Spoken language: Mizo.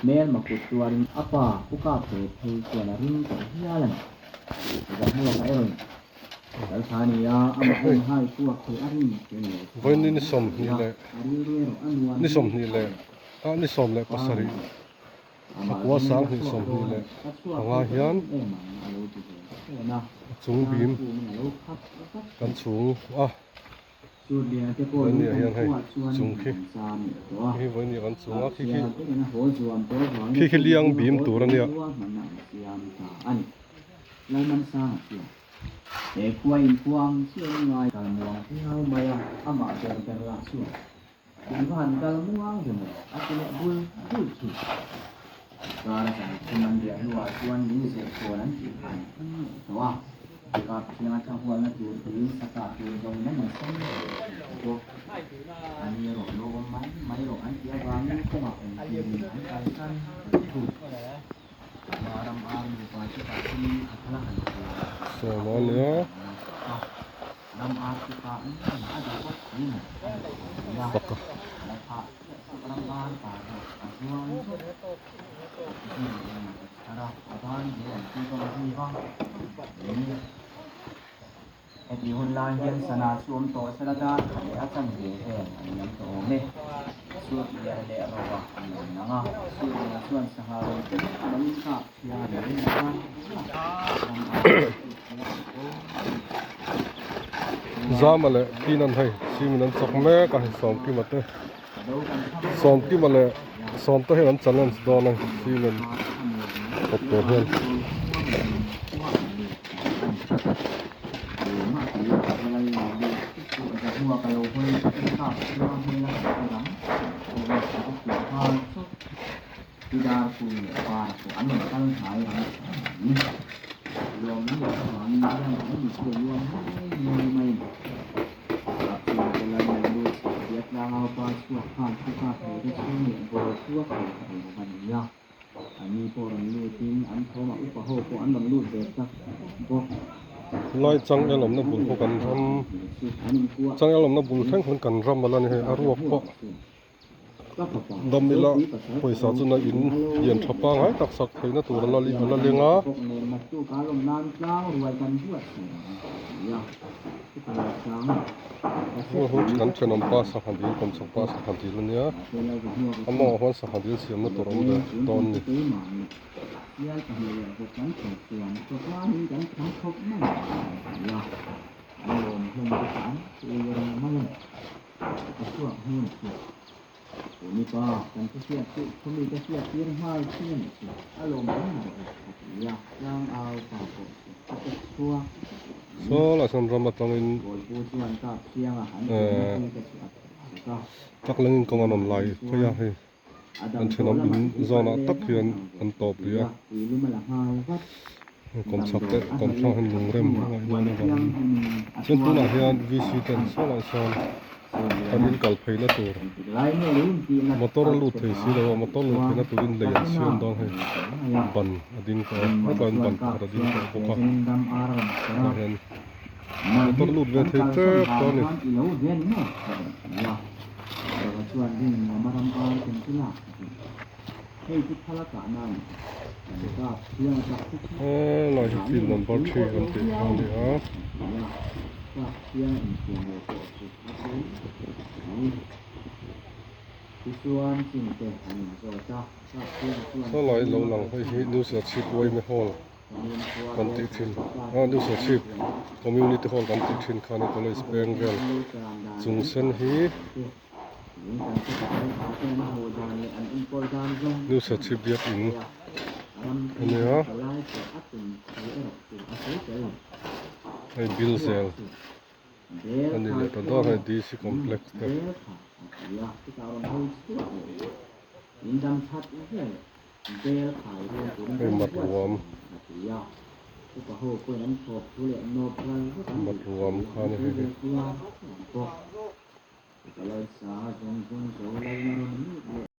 Hmelma kut tuarin a pa pu kap ve phei chuan a ring tawh hial a ni. Zahmuaka erawhin kal tha a ni a, amah en hai chhuak thei a rin chu ni lo Vawiin ni sawmhnih leh ni sawmhnih leh ah ni sawm leh pasarih thakua sanghnih sawmhnih leh panga hian a chung bim kan chhung a. Vawinia hian hei chung khi khi vawinia kan chung a khi khi khi khi liang bim tur a nia. Kap thianga thla hualna tur tiin sa kah tur zawng nan an sen ve thin ta bawk. A ni erawh lo awm mai mai rawh an tih avangin kawngah awm turin an kalsan ta thung. Amah ram ar nupa chu kah tumin a thla han kual Sawm a nia. a, ram ar chu kah ngei a duh bawk si nen a duh lo mai a. Faka. A la thah chiah chu ram ar pa zawk a zuang zawk. Zir leh in a chhar a, a ban ve an ti vang zui va. Heti hun lai hian sana chu awm tawh sela dar khat leh a chan ve vel an lam tawh awm e. Suat lian leh ro a an rawn lang a, suat lian chuan sangha rawn tum maiin kap chhia a lo in a, ram a Zama leh Kinan hei simin an chak mek a hei Sawmkima te Sawmkima leh Sawmte hian an challenge dawn a simin kawp tur hian. Lai changel awmna bul pawh kan ram changel awmna bul thleng khan kan ram ala ni hei a ruak pawh dam ila pawisa chu na in lian tha pangai tak sak theihna tur ala ala leng a. Heng hi kan thenawm pa sangha dil kawmchhak pa sangha dil a nia a mawngah huan sangha dil siamna tur a awm ve dawn a ni. Saw lah chuan ram atangin ehh chaklengin kawng an rawn lai phei a hei an thenawm in zawnah tak hian an tawp rih a kawmchhak te kawmthlang hian lungrem a ngaih dawn avangin chuan tunah hian V C ten saw lah sawn Kan in kal pheina tur motor a lut thei si lo a motor lut theihna turin lei an siam dawn hei ban a ding tawh a hetah hian ban pakhat a ding tawh bawk a tah hian motor lut ve thei tep tawh a ni. Helai hi field number three kan tih kha a ni a. Helai lo lang hei hi New Serchhip Yma Hall kan tih thin a New Serchhip Community Hall kan tih thin kha a ni college peng vel chung sen hi. New Serchhip biakin a nia hei bill zel a ni leh ta dawn hei D C complex te. Hei mat ruam mat ruam kha a ni hei hi.